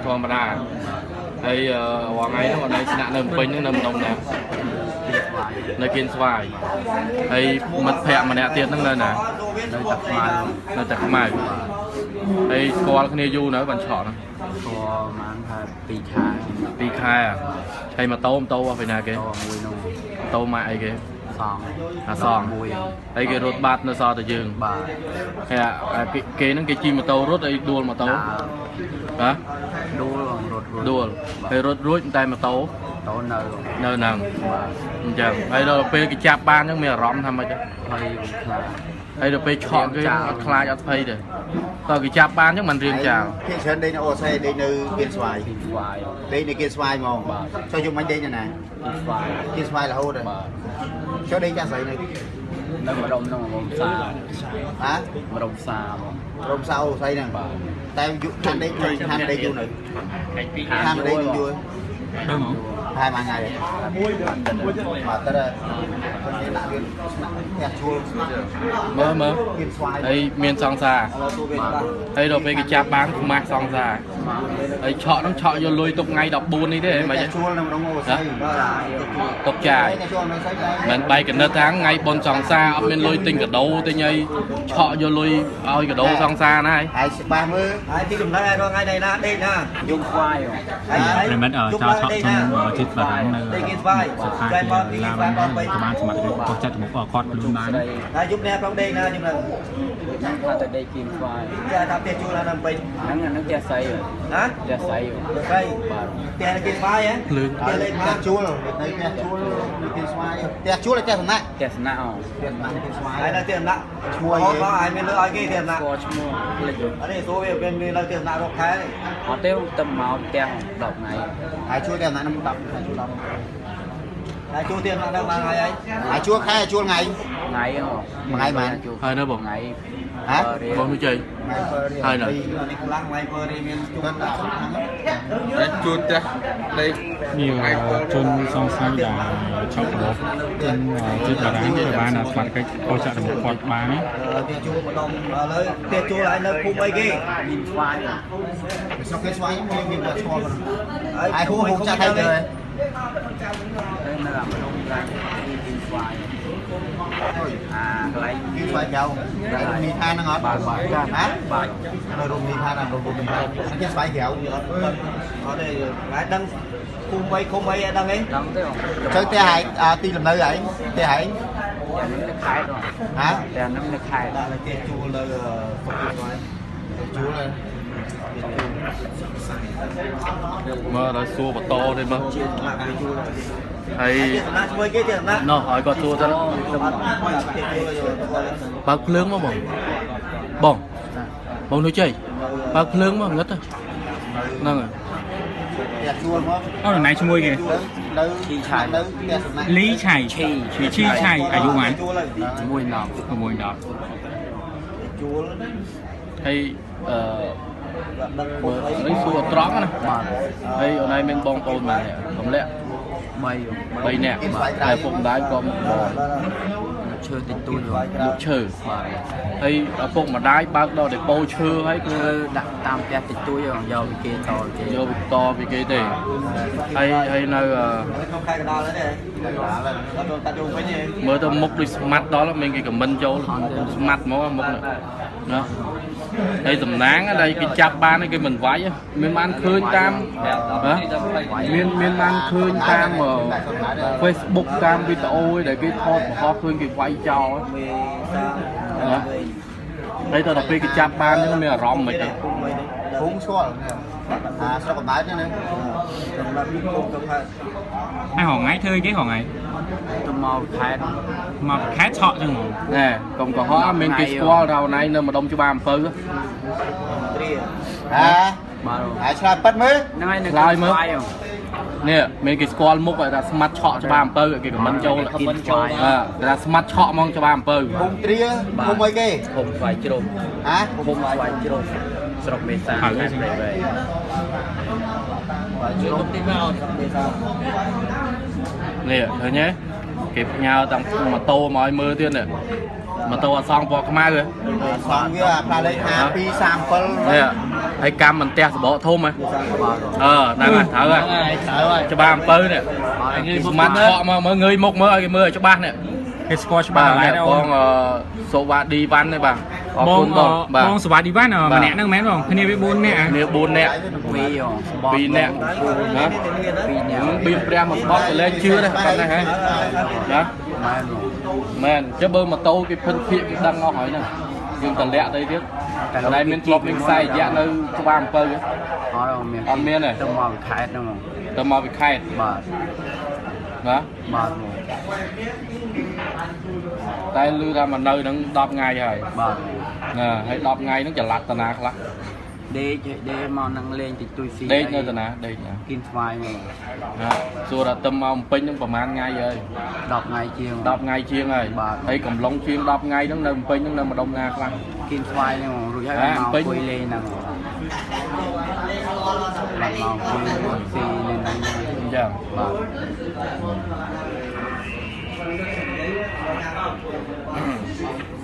ធម្មតាហើយរាល់ថ្ងៃហ្នឹងអត់ได้ស្នាក់នៅភ្នំពេញហ្នឹងនៅម្ដុំណានៅគៀនស្វាយហើយមិត្តភ័ក្តិម្នាក់ទៀតហ្នឹងនៅណានៅតែខ្មៅហើយស្គាល់គ្នាយូរនៅបានឆក់ហ្នឹងស្គាល់ប្រហែលថា2ខែ2ខែហើយម៉ូតូអស់ពីណាគេមួយនោះម៉ូតូម៉ាក់អីគេសងអាសងមួយហើយគេរត់បាត់នៅសល់តែយើងបាទហើយគេហ្នឹងគេជិះម៉ូតូរត់ហើយដួលម៉ូតូបាទដួលរត់ដួលហើយរត់រួចតែម៉ូតូនៅហ្នឹងអញ្ចឹងហើយដល់ពេលគេចាប់បានអញ្ចឹងមានអារម្មណ៍ថាម៉េចទៅហើយខ្លាចហើយដល់ពេលឆក់គេអត់ខ្លាចអត់ភ័យទេតើគេចាប់បានអញ្ចឹងមិនរៀងចោលភាគច្រើនដេកនៅអូសេដេកនៅគៀនស្វាយដេកនៅគៀនស្វាយហ្មងចុះយប់មិញដេកនៅណាគៀនស្វាយរហូតបាទចុះដេកចាក់ស្រីនៅម្ដុំហ្នឹងម្ដុំសាហ៎ម្ដុំសាបងម្ដុំសាអូស្រីហ្នឹងបាទតែយុខាងដេកខាងដេកយូរនៅខាងដេកយូរដឹងហ៎ហើយមួយថ្ងៃមួយបាទតើគេដាក់វាស្នាក់ផ្ទះជួលមើលមើលហើយមានសង្សារហើយដល់ពេលគេចាប់បានខ្មាស់សង្សារហើយឆក់ហ្នឹងឆក់យកលុយទុកថ្ងៃ14នេះទេមិនជួលនៅក្នុងអូស្រីទុកចាយមិនបែកកណិតថាថ្ងៃបុណ្យសង្សារអត់មានលុយទិញកាដូទិញអីឆក់យកលុយឲ្យកដោសង្សារណាហើយច្បាស់មើលហើយទីចំណែករាល់ថ្ងៃនេះណាដេកណាយំខ្វាយហើយមិនចោលឆក់ជនជាតិបារាំងនៅស្វាយស្ថានភាពឡានបានសមត្ថភាពកោះចាត់មុខគាត់ខ្លួនបានហើយយប់នេះផងដេកណាយប់នេះហ្នឹងថាតែដេកគៀនស្វាយគេថាផ្ទះជួលនៅពេញហ្នឹងហ្នឹងផ្ទះស្អីណាផ្ទះស្អីស្អីបាទផ្ទះគៀនស្វាយហ៎ភ្លើងផ្ទះលេខផ្ទះជួលនៅផ្ទះជួលនៅគៀនស្វាយផ្ទះជួលផ្ទះសំណាក់ផ្ទះសំណាក់អូផ្ទះសំណាក់គៀនស្វាយហើយនៅផ្ទះសំណាក់ឈ្មោះអីហើយមានលើឲ្យគេផ្ទះសំណាក់ស្គាល់ឈ្មោះភ្លេចអត់ទេសួរវាមាននៅផ្ទះសំណាក់រកខែទេអត់ទេទៅមកផ្ទះ10ថ្ងៃហើយជួលផ្ទះសំណាក់នឹង10ខែជួល10ហើយជួលទៀតដល់បានហើយហើយជួលខែជួលថ្ងៃថ្ងៃថ្ងៃបានហើយនៅបងថ្ងៃហ៎បងមួយជ័យហើយនៅនេះខ្លាំងថ្ងៃពើរីមានជួលជួលផ្ទះដេកនេះជនសង្ស័យដែលឆក់របបជនជាតិបារាំងបានស្មារតីកោះចាក់របស់គាត់បានផ្ទះជួលម្ដងឥឡូវផ្ទះជួលហើយនៅភូមិអីគេមានស្វាយស្រុកគេស្វាយមានតែស្គាល់ហើយហូហូចាក់ហើយទៅនៅអាម្ដុំកន្លែងគៀនស្វាយអាកន្លែងគៀនស្វាយក្រៅរមណីយដ្ឋានហ្នឹងអត់បាទបាទណាបាទនៅរមណីយដ្ឋានរមណីយដ្ឋានគៀនស្វាយក្រៅអត់ទេហើយដឹងភូមិអីឃុំអីអត់ដឹងទេដឹងទេចឹងផ្ទះឯងទីលំនៅឯងផ្ទះឯងនៅខេត្តហ៎ផ្ទះហ្នឹងនៅខេត្តដាក់នៅផ្ទះជួលនៅស្រុកគៀនស្វាយជួលហើយមើលដល់សួរបន្តទេមើលហើយជួយគេទៀតណាណោះឲ្យគាត់សួរទៅបើកភ្លើងមកបងបងបងនួយជ័យបើកភ្លើងមកងឹតហ្នឹងហើយផ្ទះជួលមកអូណៃឈ្មោះគេនៅឈីឆៃនៅផ្ទះសំណាក់លីឆៃឈីឆៃអាយុប៉ុន្មាន1 10 1 10ជួលហើយអឺនេះសួរត្រង់ណាបាទហើយអូនឯងមានបងប្អូនម៉ែកំលាក់3នាក់តែពុកម្ដាយក៏មកបងឈើតិចតួចលក់ឈើបាទហើយឪពុកម្ដាយបើកដល់ដេប៉ូឈើហើយគឺដាក់តាមផ្ទះតិចតួចយកពីគេតគេយកតពីគេទេហើយហើយនៅក្នុងខែកណ្ដាលទេដល់តាត់យងវិញមើលទៅមុខដូចស្មាត់ដល់មានគេខមមិនចូលស្មាត់ហ្មងមុខណាហើយតំណាងដែលគេចាប់បានគេមិនវាយមានបានឃើញតាមមានបានឃើញតាម Facebook តាមវីដេអូដែលគេថតបង្ហោះឃើញគេវាយចោលណាហើយតដល់ពេលគេចាប់បានហ្នឹងមានអារម្មណ៍មិនទេ ភូមិស្គាល់អាស្រុកកំណើតហ្នឹងណា កំណើតភូមិកំណើត ហើយរងថ្ងៃធ្វើគេរងថ្ងៃ ទៅមកខេត្តមកខេត្តឆក់ចឹងហ្មង ណែកុំកុហកមានគេស្គាល់រោណៃនៅម្ដុំច្បារអំពៅ ត្រា ហ៎ បាទ ហើយឆ្លើយប៉ិតមើល ហ្នឹងហើយ ឆ្លើយមើលនេះមានគេស្គាល់មុខឲ្យថាស្មាត់ឆក់ច្បារអំពៅគេខមមិនចូល ខមមិនចូល អឺគេថាស្មាត់ឆក់ហ្មងច្បារអំពៅ ភូមិត្រាភូមិអីគេ ភូមិស្វាយជ្រុំ ហ៎ ភូមិស្វាយជ្រុំស្រុកមេសាខេត្តព្រៃវែង ទីមកមេសា នេះឃើញទេគេផ្ញើតាំងម៉ូតូមកឲ្យមើលទៀតនេះម៉ូតូអសងពណ៌ខ្មៅហ៎ អសងវាផ្លាលេខ A237 នេះ ហើយកម្មមិនផ្ទះសបកធំហ៎អឺហ្នឹងហើយត្រូវហើយច្បាស់អំពៅនេះស្មាត់ឆក់មកមើលងើយមុខមើលឲ្យគេមើលឲ្យច្បាស់នេះគេស្គាល់ច្បាស់ហើយបងសូវ៉ាឌីវ៉ាន់នេះបាទអរគុណបងបាទបងសូវ៉ាឌីវ៉ាន់ម្នាក់ហ្នឹងមែនបងគ្នាវា4នាក់គ្នា4នាក់2នាក់ណា2នាក់បៀមព្រះមកស្បត់ទៅលែងជឿទេប៉ុណ្ណេះហ៎ណាមែនចុះបើម៉ូតូគេភិនភាកគេដឹងអស់ហើយហ្នឹងយើងតម្លាក់ទៅទៀតតែមានធ្លាប់មានខ្សែរយៈនៅច្បារអំពៅអត់មានទេទៅមកពីខេត្តហ្នឹងទៅមកពីខេត្តបាទណាបាទតែឮថាមកនៅហ្នឹង10ថ្ងៃហើយបាទណាហើយ10ថ្ងៃហ្នឹងចល័តតាណាខ្លះដេកដេកមកនឹងលេងតិចតួចស៊ីដេកនៅតាណាដេកណាគៀនស្វាយមកណាសួរថាទៅមកពេញហ្នឹងប្រហែលថ្ងៃហើយ10ថ្ងៃជាង10ថ្ងៃជាងហើយហើយកំឡុងជាង10ថ្ងៃហ្នឹងនៅពេញហ្នឹងនៅម្ដុំណាខ្លះគៀនស្វាយហ្នឹងរួចហើយមកអង្គុយលេងហ្នឹងមកអង្គុយស៊ីលេងហ្នឹងអញ្ចឹងបាទ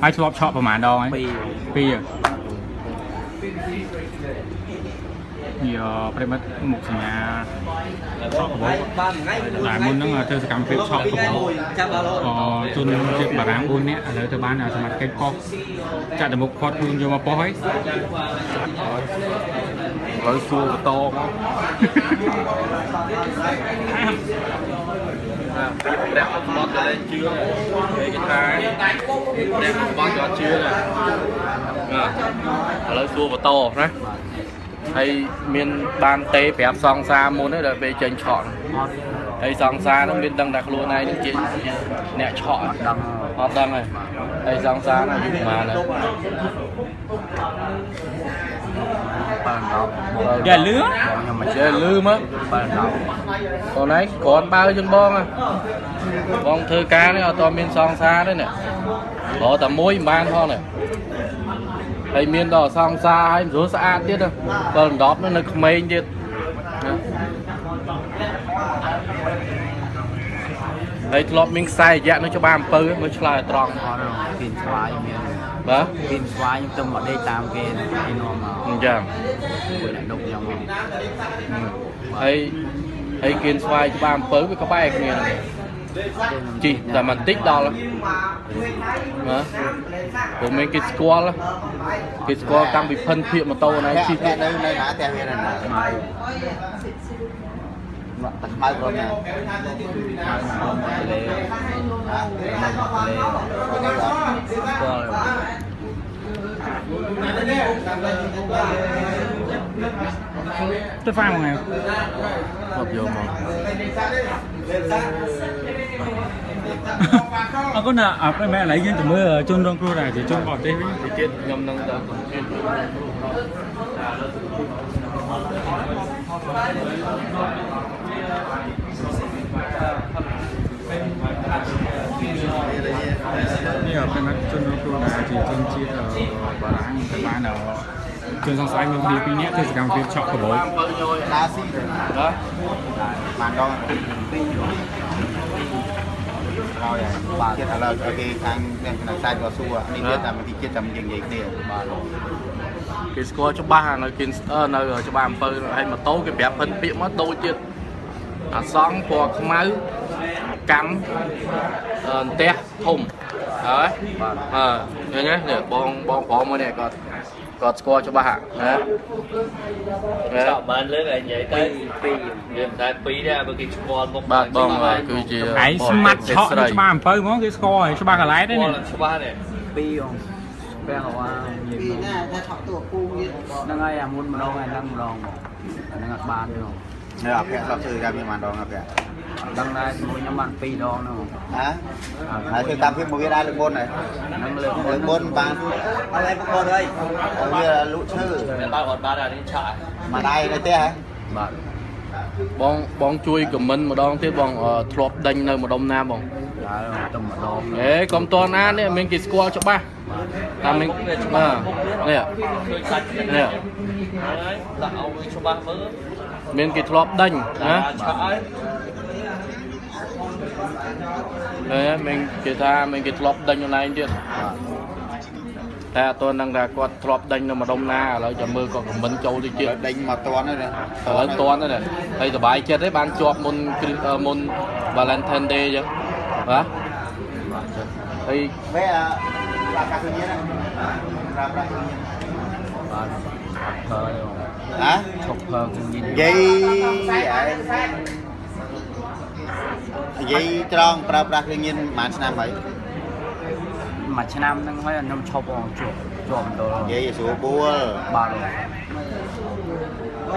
ហើយធ្លាប់ឆក់ប្រហែលដងហើយពីរនេះប្រិមិត្តមុខសញ្ញាឆក់កបោតែមុនហ្នឹងធ្វើសកម្មភាពឆក់កបោជនជាតិបារាំង4នាក់ឥឡូវទៅបានសមត្ថកិច្ចផុសចាក់ទៅមុខគាត់ខ្លួនយកមកផុសហើយឥឡូវសួរបន្តមកព្រះស្បត់ទៅលែងជឿគេគេថាព្រះស្បត់ក៏អត់ជឿដែរឥឡូវសួរបន្តណាហើយមានបានទេប្រាប់សង្សារមុនទេដល់ពេលចេញឆក់ហើយសង្សារហ្នឹងមានដឹងថាខ្លួនឯងហ្នឹងជាអ្នកឆក់អត់ដឹងទេហើយសង្សារហ្នឹងអាយុប្រហែលហើយយ៉ាលឺយ៉ាលឺមកបងឯងគ្រាន់បើជាងបងបងធ្វើការនេះអត់តមានសង្សារទេនេះរកតែមួយមិនបានផងនេះហើយមានដល់សង្សារហើយមិនស្រួលស្អាតទៀត7 10នោះនៅក្មេងទៀតណាហើយធ្លាប់មានខ្សែរយៈនៅច្បារអំពៅមើលឆ្លើយត្រង់ អត់គៀនស្វាយមាន បាទ គៀនស្វាយខ្ញុំទៅមកដេកតាមគេគេនាំមក អញ្ចឹង មួយអ្នកដុកខ្ញុំ ហើយហើយគៀនស្វាយច្បារអំពៅវាក្បែរគ្នាហ្នឹងជីតែបន្តិចដល់ណាព្រោះមានគេស្គាល់គេស្គាល់តាំងពីភិនភាកម៉ូតូណៃជី នៅនៅណាផ្ទះវានៅណាតែខ្មៅក្រុមណា លេស្គាល់ ទៅហ្វាមកថ្ងៃ អត់យកមក អរគុណណាអត់មែនឥឡូវយើងទៅមើលជនរងគ្រោះដែរជាជនបរទេសវិញ ទៀតខ្ញុំនឹងទៅ នេះប្រិមត្តជនរងគ្រោះដែរជាជនជាតិបារាំងទៅបានជនសង្ស័យមានគ្នា2នាក់ធ្វើសកម្មភាពឆក់កបោ ដើរស៊ីទៅ ណា បានដងក្រោយហើយទៀតឥឡូវគេខាងអ្នកផ្នែកសាច់ក៏សួរនេះទៀតតែទីជាតិចាំយើងនិយាយគ្នា បាទគេស្គាល់ច្បាស់នៅគេនៅច្បារអំពៅហើយម៉ូតូគេប្រាប់ភិនពាក្យមកដូចទៀតអាសង្ឃពណ៌ខ្មៅកម្មអន្ទះធំហើយអឺឃើញទេនេះបងបងប្រុសមួយនេះគាត់គាត់ស្គាល់ច្បាស់ណា ឆក់បានលើកឲ្យនិយាយទៅពីរនិយាយមិនដែរពីរទេបើគេស្គាល់មុខ បាទបងគឺជា ឯងស្មាត់ឆក់ច្បារអំពៅហ្មងគេស្គាល់ហើយច្បាស់កន្លែងទេនេះ ច្បាស់នេះ ពីរអង្គពាំងអនិយាយ ពីណាថាឆក់តួពូទៀត ហ្នឹងហើយអាមុនម្ដងហើយហ្នឹងម្ដងអាហ្នឹងអត់បានទេ នៅអភៈធ្លាប់ធ្វើការមានបានដងអភៈ ដឹងដែរជាមួយខ្ញុំបាន2ដងហ្នឹង ហ៎ហើយធ្វើតាមភាពមកវាដែរលើកមុនហើយ ហ្នឹងលើក មុនបាន អត់ហើយមុនហើយ វាលក់ឈើ បើអត់បានអានេះឆក់ មកដៃនៅផ្ទះហ៎ បាទ បងបងជួយខមមិនម្ដងទៀតបងធ្លាប់ដេញនៅម្ដុំណាបង ទៅម្ដង អេកុំតណានេះមានគេស្គាល់ច្បាស់តាមមានបាទនេះ ឃើញសាច់ នេះ ហើយដាក់ឲ្យច្បាស់មើល មានគេធ្លាប់ដេញណា ឆក់ហើយ អេមានគេថាមានគេធ្លាប់ដេញអនឡាញទៀត បាទ តែអត់ទាន់ដឹងថាគាត់ធ្លាប់ដេញនៅម្ដុំណាឥឡូវចាំមើលគាត់ខមមិនចូលតិចទៀត ដេញមកតាន់ហើយណា ឥឡូវតាន់ហើយហើយសบายចិត្តទេបានជាប់មុនមុន Valentine Day អញ្ចឹងបាទហើយ បែអាកាសញៀនប្រើប្រាស់ញៀន បាទ ប្រើ ហ៎ ឈប់ប្រើគឺញៀន និយាយឯងនិយាយត្រង់ប្រើប្រាស់គ្រឿងញៀនប្រហែលឆ្នាំហើយ មួយឆ្នាំហ្នឹងហើយខ្ញុំឈប់អងជាប់ជាប់ដល់ និយាយស្រួលបួល បាទ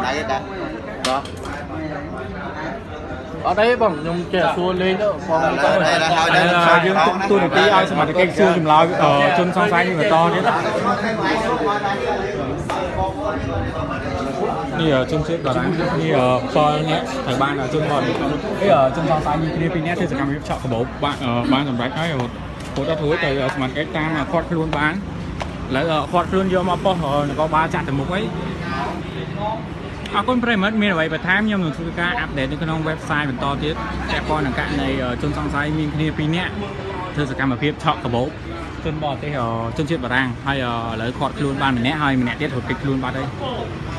ណៃទេតា បាទអត់អីបងខ្ញុំចេះសួរលេងទៅបង ទៅ ហើយយើងទុកទូនាទីឲ្យសមត្ថកិច្ចសួរចម្លើយជនសង្ស័យនេះបន្តទៀតនេះជនជាតិបារាំងនេះ7នាក់ត្រូវបានជនបរទេសជនសង្ស័យមានគ្នា2នាក់ធ្វើសកម្មភាពឆក់កាបូបបានសម្រេចហើយរហូតដល់រួចទៅសមត្ថកិច្ចតាមឃាត់ខ្លួនបានឥឡូវឃាត់ខ្លួនយកមកប៉ុស្តិ៍នគរបាលចាក់ទៅមុខអីអរគុណប្រិមិត្តមានអ្វីបន្ថែមខ្ញុំនឹងធ្វើការអាប់ដេតនៅក្នុង website បន្តទៀតពាក់ព័ន្ធនឹងករណីជនសង្ស័យមានគ្នា2នាក់ធ្វើសកម្មភាពឆក់កាបូបជនបរទេសជនជាតិបារាំងហើយឥឡូវឃាត់ខ្លួនបានម្នាក់ហើយម្នាក់ទៀតរត់គេចខ្លួនបាត់ហើយ។